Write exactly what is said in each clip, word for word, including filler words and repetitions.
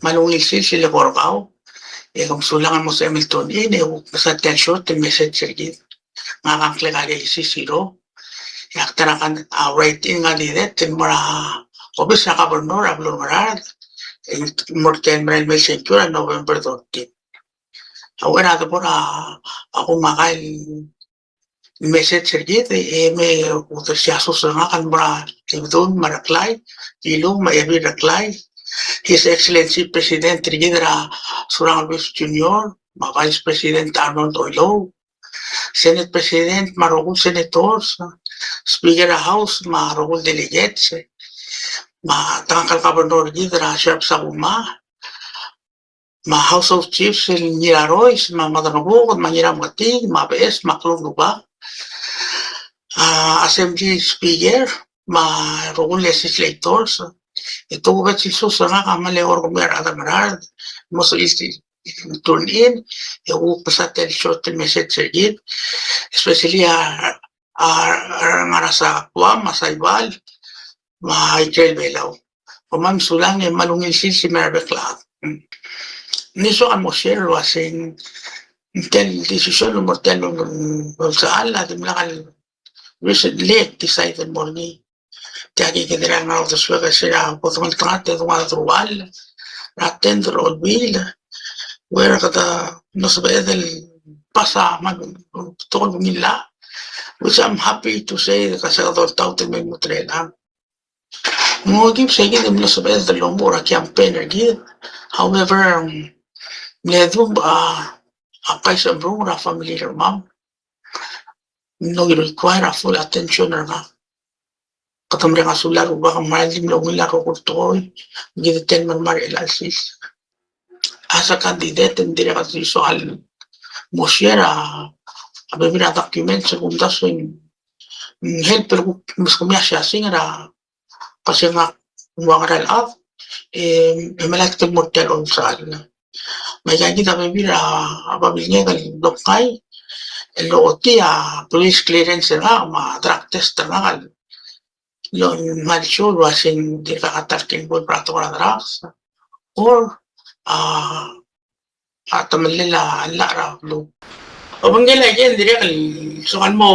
kmal ungil sils el eko er kau. E kom sulang el mo sebechem el tune in, e kuk mesa tia el short el message er kid. Ngak a ngklek a Lei Sisiro. E ak ta er a kan, a, write-in candidate el mo er a obis er a governor er a beluu er a Ngaraard el mo er tia el merael mei el sengkio er a November thirteen. A uchei er a debo er a, a kumakai el message er kid, e me uldersii a sus er ngak el mo er a Ibedul me a Reklai, Ilung me a Ebil Reklai, His Excellency President er kid er a Surangel Whipps Junior, me a Vice President Arnold Oilouch, Senate President me a rokui el senators, Speaker er a House me a rokui el delegates, me a ta el governor er kid er a Sharp Sakuma, me a House of Chiefs el Ngirarois, me a Maderangebuked, me a Ngirameketii, me a Beches, me a Klou Rubak, a Assembly Speaker, me a rokui el legislators. E tokubets el sus er ngak a mle eko er kemiu a rechad er a Ngaraard, mo sebechir el tune in, e kuk mesa tia el short message er kid, especially a, a, a Ngaraard, a Guam, a Saipan, me a ikrel Belau. Kom kmal mesulang e kmal ungil sils el mei er a rebek el chad. Ng di soak el mo share el uasei, ng tia el decision el mo er tia el, el, el sechal a dimlak el recently decide el mo er ngii. Tia kid a dirrek el ngar er a uldesuek er se er a bo dongeltengat e donga deruchall er a tender er a Olbiil, where kede mlo sebeched el pass a, me a tekoi el ungil llach, which I'm happy to say, ke se kede oltaut el me lmuut er chelechang. Ng okim se kid el mlo sebeched el omuchel er a campaign er kid. However, ng mle dub a, a kais a meruul er a family er kemam. Ng mlo require a full attention er ngak. Kede mereng a sulir a Rubak me ng di mlo ungil a rokui el tekoi, kid a tia el mei er a chelecha el sils. As a candidate, ng dirrek el soak el mo share a, a bebil er a documents el kumdasu e ng help el kuk meskemiu a siasing er a, kase ngak ng ua ngera el chad, e, e melatk el mo er tia el omsal. Me aika kid a bebil er a, a babilngek el blo mkai, el ochotii a police clearance er ngak me a drug test er ngak el, el kmal show el uasei ng dirkak a ta el kbo er a tekoi er a drugs or a, a temellel a llach er a beluu. Obengkel a ikei, ng dirrek el soak el mo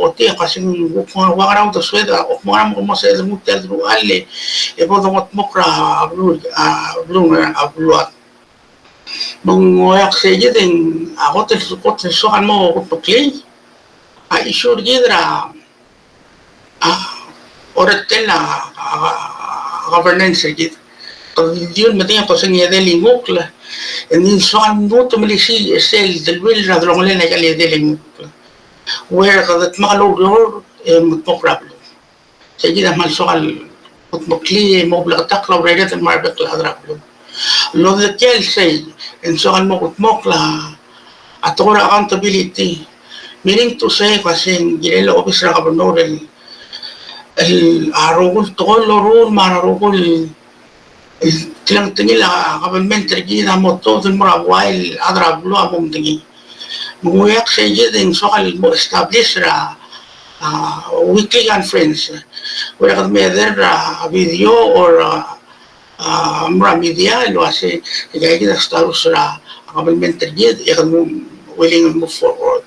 ochotii a kase ng kuk mo ua ngera a uldesued, a kuk mo ngera me kmo sebeched el nguu tia el deruchall e bo dongetmokl er a beluu, a beluu, a beluad. Me ng uaisei kid e ng a kot el, kot el soak el mo kutmeklii a issue er kid er a, a, orretel a, a, a governance er kid. Kede di medengei a kmo se ng edei el ngukl, e ng di soak el lmuut el melisiich er sel deleuill er a delongelel aika el edei el ngukl. Where kede dmak el oureor e mo kutmokl er a beluu. Sei kid a kmal soak el kutmeklii e mo bleketakl a urered el mo er a rebek el chad er a beluu. Lodekii el sei, e ng soak el mo kutmokl a, a tekoi er a accountability. Meaning to say, kua se ng kirel a obis er a governor el, el a rokui el tekoi el loruul me a rokui el el telengtengil a government er kid a mo tuobed el mo er a buai el chad er a beluu a mo medengei. Me ng uaisei kid e ng soak el mo establish er a, a, weekly conference. Where kede me either er a video or, a, a, mo er a media el uasei, e aika kid a status er a government er kid, e kede mo willing to move forward.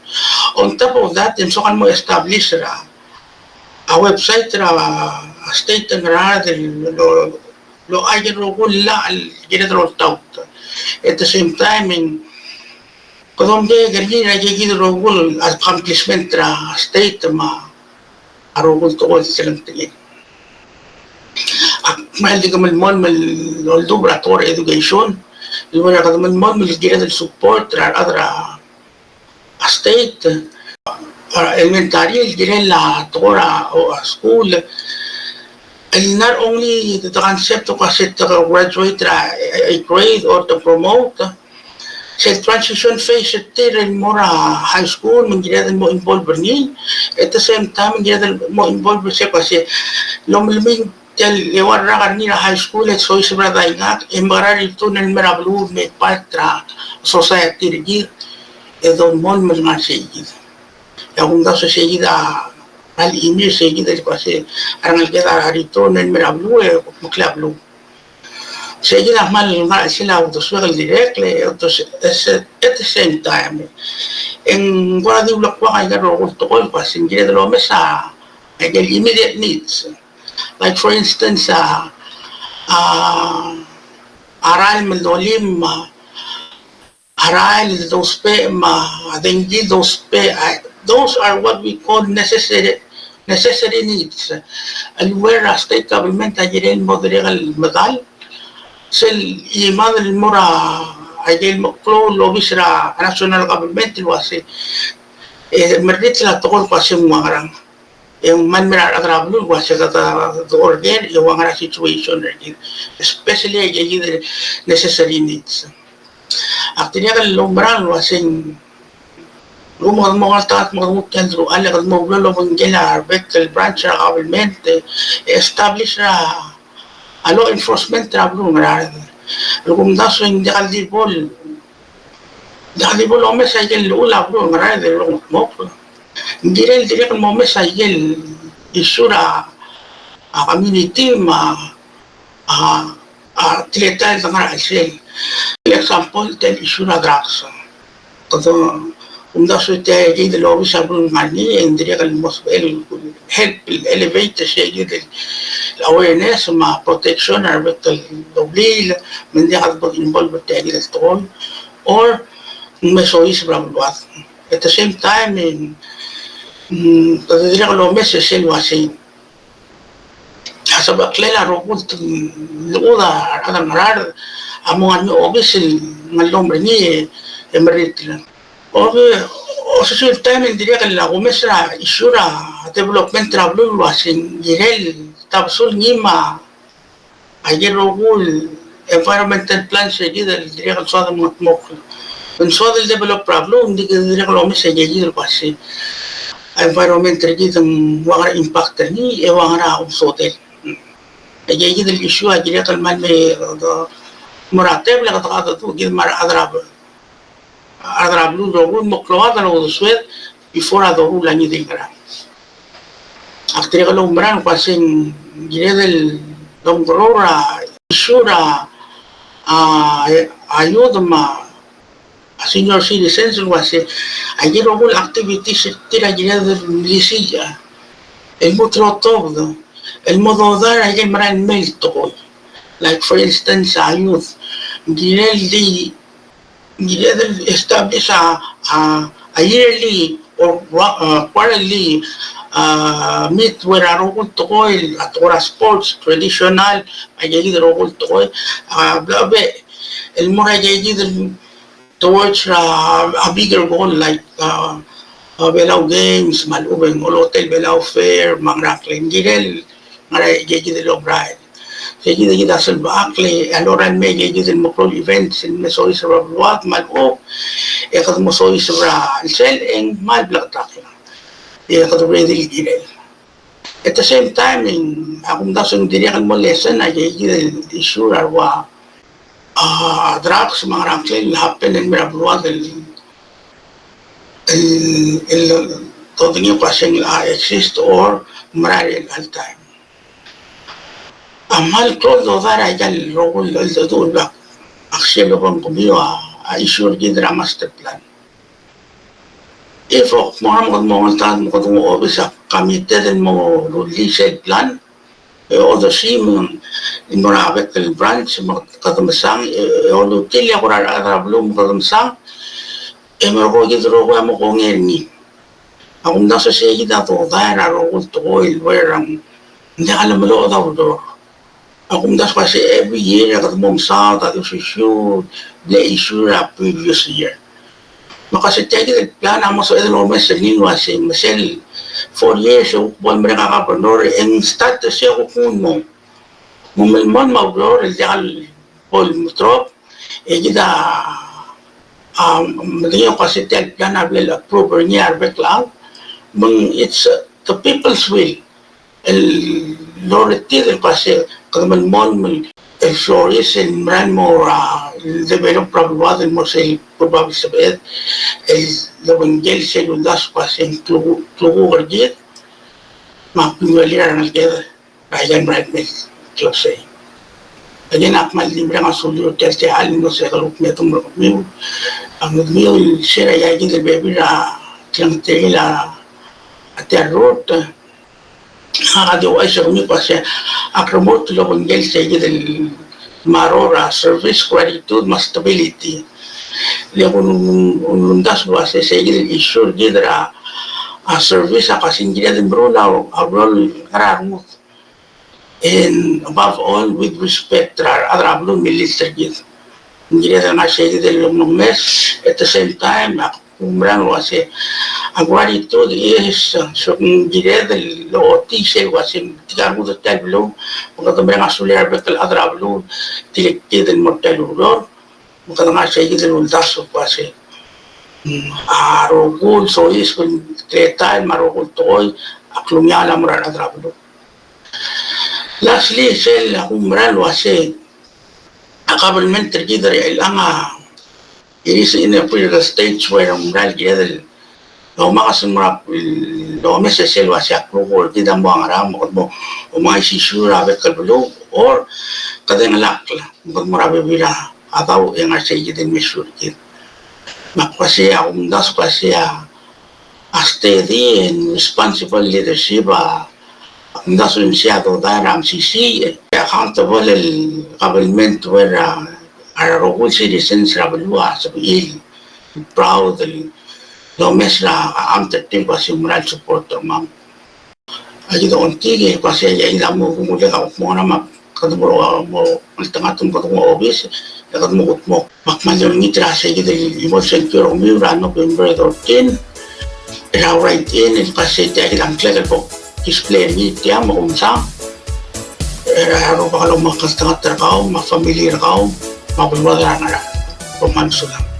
On top of that, e ng soak el mo establish er a, a website er a, a state er a Ngaraard el lo, lo, loia a rokui el llach el kired el oltaut. At the same time, e ng kede omdechek er ngii er aika kid el rokui el accomplishment er a state me a rokui el tekoi el telengtengil. Ak kmal di kmal melemolem el oldubech er a tekoi er a education, el uaisei kede melemolem el kired el support er a rechad er a a state, a, elementary, el kirel a tekoi er a, o, a school, el not only the concept of a set of graduate er a, a, a grade or to promote, sel transition phase er tir el mo er a high school, me ng kired el mo involve er ngii, at the same time, ng kired el mo involve er se, kua se, lomelemii tia el eua el rak er ngii er a high school e soiseb er a daigak, e mekerang e return el mei er a beluu el me part er a society er kid, e dolemolem el ngar sei kid. E a kumdasu e sei kid a, a lechim er sei kid el kua se a rengeleked a return el mei er a beluu e kutmeklii a beluu. Sei kid a kmal ngar er sel uldesuek el dirrek, e at the s-, at the same time, e ng kora di ulekoi a ikel rokui el tekoi el kmo se ng kired el omes a ikel immediate needs. Like for instance, a, a, a rael me a dolim, a, a rael el dousbech me a dengki el dousbech, a, those are what we call necessary, necessary needs. El where a state government a kirel mo dirrek el medal. Sel chimad el mo er a ikel meklou el obis er a national government el uase, e, merritel a tekoi el kmo se ng ua ngerang. E ng kmal mei er a rechad er a beluu el uase kede, kede order e ua ngerang a situation er kid, especially a ikel necessary needs. Ak dirrek el oumerang el uase ng lmuut me kede mo ngeltengat me kede nguu tia el deruchall e kede mo oureor el obengkel a rebek el branch er a government, e, establish er a, a law enforcement er a beluu er a Ngaraard. El kumdasu e ng diak el di bo el, diak el di bo el omes a ikel llechul a beluu er a Ngaraard el longetmokl. Ng kirel dirrek el mo omes a ikel issue er a, a community me a, a, a teletael el dengar er a chelsel. Example, tia el issue er a drugs. Kede, kumdasu e tia kid el obis a beluu er a Ngaraard e ng dirrek el mo sebechel el help el elevate er sei kid el awareness me a protection er a rebek el doblil, me ng diak de bo involve er tia kid el tekoi. Or, ng me soiseb er a beluad. At the same time, e ng, mm, kede dirrek el omes er sel uase a sebecheklel a rokui el llechul a rechad er a Ngaraard a mo ngar er ngii a obis el ngar er ngii e, e merritel. Okay, osisiu el taem e ng dirrek el omes er a issue er a development er a beluu el uase ng kirel tabesul ngii me a ikel rokui el environmental plan er kid el dirrek el soad el mengetmokl. Ng soad el develop er a beluu, ng di kid dirrek el omes a ikel kid el kmo se a environment er kid ng ua ngerang impact er ngii, e ua ngerang a omesodel. A ikel kid el issue a dirrek el kmal mei, e, mo er a tebel e kede kadedu kid me a rechad er a, a rechad er a beluu el rokui el mo klou a uldesued before a doruul a ngii di el ngerang. Ak dirrek el oumerang el kmo se ng kired el domkeroul er a issue er a, a, a youth me a senior citizens el uase a ikel rokui el activities er tir a kired el melisiich el mo telotobed el mo dodai er a ikel merael mei el tekoi. Like for instance, a youth, ng kirel di, ng kirel di establish a, a, a yearly or wa-, uh, quarterly, uh, meet er a rokui el tekoi, a tekoi er a sports, traditional, a ikel kid el rokui el tekoi, a, bla be, el mo er a ikel kid el towards, uh, a bigger goal like, uh, uh, Belau Games, me a lechub e ng olechotel Belau Fair, me a ngerang, ng kirel ngar er a ikel kid el oberael. Sei kid a kid a sel bechakl e a lorael mei a ikel kid el meklou el events el me soiseb er a beluad me a lechub e kede mo soiseb er a chelsel e ng kmal bleketakl. E kede ready el kirel. At the same time, e ng, a kumdasu e ng dirrek el mo lessen a ikel kid el issue er a ua, a, drugs me a ngerang el happen el mei er a beluad el, el, el, todengii el kmo se ng, a, exist or merael er a chelecha el taem. A kmal klou el dodai er a ikel rokui el cheldecheduch el bla, ak sel obengkemiu a, a issue er kid er a master plan. If ak mo, mo, mo ngeltengat me kede nguu a obis a committed el mo rullii sel plan, e odersii me ng mo er a bek el branch me kede mesang, e, e olutii a kora rechad er a beluu me kede mesang, e merekong kid el rokui a mo kongei er ngii. A kumdasu e sei kid a dodai er a rokui el tekoi el uaisei, ng diak lemeluches a ureor. A kumdasu e kmo se every year e kede mo mesaod a di osisiu el issue er a previous year. Me kmo se tia kid el plan a mo sebeched el omes er ngii el uase me sel four years e kuk bo lemerek a governor e ng start er sei e kuk nguu el mo, mo melemolem a ureor el diak bo el drop, e kid a, a, medengei el kmo se tia el plan a bla el approve er ngii a rebek el chad, me ng it's, uh, the people's will. El loretid el kmo se kede melemolem el flourish el merael el mo er a, el develop er a beluad el mo er sel beluad el sebeched el obengkel sel uldasu el kmo se ng klukuk, klukuk er kid me a klenguelir a rengeleked er a ikel merael el mei el klebesei. Again, ak kmal di mereng a sulir tia el techall el mo se kuk me tumlo kemiu. A kemiu el share a ika kid el bebil er a klengeterir a tia el rurt. Ngak a di ouchais er kemiu el kmo se ak remurt el obengkel se kid el maror a service, gratitude, me a stability. Le kuk ng, ng, ng uldasu el uase se kid el issue er kid er a, a service a kuk se ng kired el meruul a, a role er a rengud. And above all, with respect er a rechad er a beluu el milil er kid. Ng kired el ngar se kid el omes, at the same time, ak oumerang el uase a gratitude is, uh, so ng kired el ochotii sel uase tirka a rengud er tia el beluu, me kede mereng a sulir a rebek el chad er a beluu, tirke kid el mo er tia el ureor, me kede ngar se kid el uldasu el uase, mm, a rokui el soiseb el teletael me a rokui el tekoi a klungiaol a mo er a rechad er a beluu. Lastly, sel ak oumerang el uase a kabelment er kid er chelechang a, it is in a critical stage where ng mera el kired el omes el mo er a, el omes er sel uase a klukuk er kid a mo ngerang, me kede mo omengai sisiu er a bek el beluu, or kede ngelakl me kede mo er a bebil er a daob e ngar se kid el mesiou er kid. Me ak uase a kumdasu el uase a a steady and responsible leadership a, a kumdasu el uase a dodai er a mesisiich, accountable el government er a, a rokui el citizens er a beluu a sebechir el proud el omes er a, a, amt er tir el uase ng mera el support er kemam. A kid a ongtik e kuk uase a ida mo kuk mo diak a kuk mo ngerang me kede mo, mo ngeltengat me kede mo obis, e kede mo kudmokl. Me ak kmal di olengit er a se kid el chimo el sengkio er kemiu er a November thirteen, er a write-in, el kmo se tia kid a ngklek el bo display er ngii tia me kumsang, er a Rubak a lomekngeltengat, ngeltengat er kau, me a family er kau, me a beluad er a Ngaraard. Kom kmal mesulang.